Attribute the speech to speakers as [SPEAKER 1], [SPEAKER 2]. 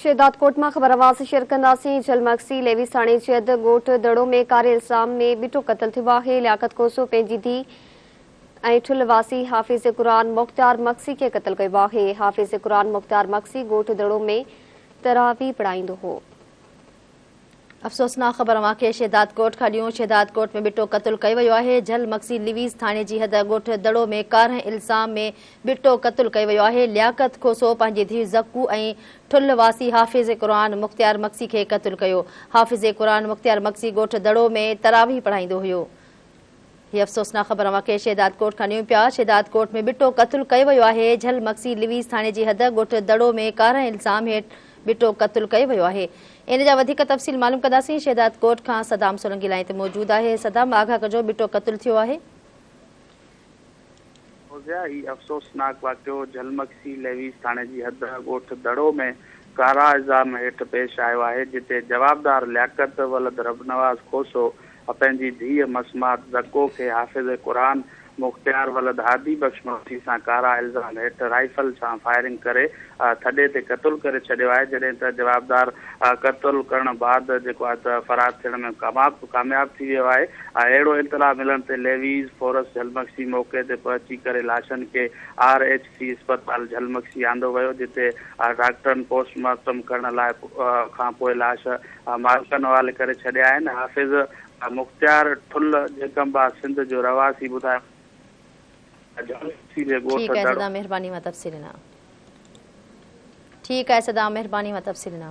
[SPEAKER 1] شهدادڪوٽ مان خبر اوهان سان شيئر ڪنداسين، جھل مگسي ليويز ٿاڻي جي حد ڳوٺ دڙو ۾ ڪاري الزام ۾ ٻٽو قتل ٿيو آهي، لياقت کوسو پنهنجي ڌيء ۽ ٺل واسي حافظ قرآن مختيار مگسي کي قتل ڪيو آهي، حافظ قرآن مختيار مگسي ڳوٺ دڙو ۾ تراويح پڙهائيندو هو.
[SPEAKER 2] افسوسناڪ خبر اوهان کي شهدادڪوٽ کان ڏيون، شهدادڪوٽ ۾ ٻٽو قتل ڪيو ويو آهي، جھل مگسي ليويز ٿاڻي جي حد ڳوٺ دڙو ۾ ڪارنهن الزام ۾ ٻٽو قتل ڪيو ويو آهي، لياقت کوسو پنهنجي ڌيء زڪو ۽ ٺلهه واسي حافظ قرآن مختيار مگسي کي قتل ڪيو، حافظ قرآن مختيار مگسي ڳوٺ دڙو ۾ تراويح پڙهائيندو هيو. هي افسوسناڪ خبر اوهان کي شهدادڪوٽ کان ڏيون پيا، شهدادڪوٽ ۾ ٻٽو قتل ڪيو ويو آهي، جھل مگسي لويز ٿاڻي جي حد ڳوٺ دڙو ۾ ڪارنهن الزام هيٺ ٻٽو قتل ڪيو ويو آهي. ان جا وڌيڪ تفصيل معلوم ڪنداسين، شهدادڪوٽ کان صدام سولنگي لائين تي موجود آهي، صدام آگاهه ڪجو ٻٽو قتل ٿيو آهي.
[SPEAKER 3] فوزيا، هي افسوسناڪ واقعو جھل مگسي ليويز ٿاڻي جي حد ڳوٺ دڙو ۾ ڪارا الزام هيٺ پيش آيو آهي، جتي جوابدار لياقت ولد ربنواز کوسو پنهنجي ڌيء مسمات زڪو کي حافظ قرآن مختيار ولد هادي بخش مگسي سان ڪارا الزام هيٺ رائفل سان فائرنگ ڪري ٿڏي تي قتل ڪري ڇڏيو آهي جڏهن ته جوابدار قتل ڪرڻ بعد جيڪو آهي ته فرار ٿيڻ ۾ ڪامياب ٿي ويو آهي اهڙو اطلاع ملڻ تي ليويز فورس جھل مگسي موقعي تي پهچي ڪري لاشن کي آر ايڇ سي اسپتال جھل مگسي آندو ويو جتي ڊاڪٽرن پوسٽ مارٽم ڪرڻ لاء کانپوء لاش مالڪن حوالي ڪري ڇڏيا آهن. حافظ مختيار ٺلهه جيڪب آباد سنڌ جو رهواسي ٻڌايو ته جهلڪسي جي ڳوٺ
[SPEAKER 2] ٺيڪ آهي
[SPEAKER 3] دڙو.
[SPEAKER 2] صدام مهرباني اوهان تفصيل ڏنا. ٺيڪ آهي صدام مهرباني اوهان تفصيل ڏنا.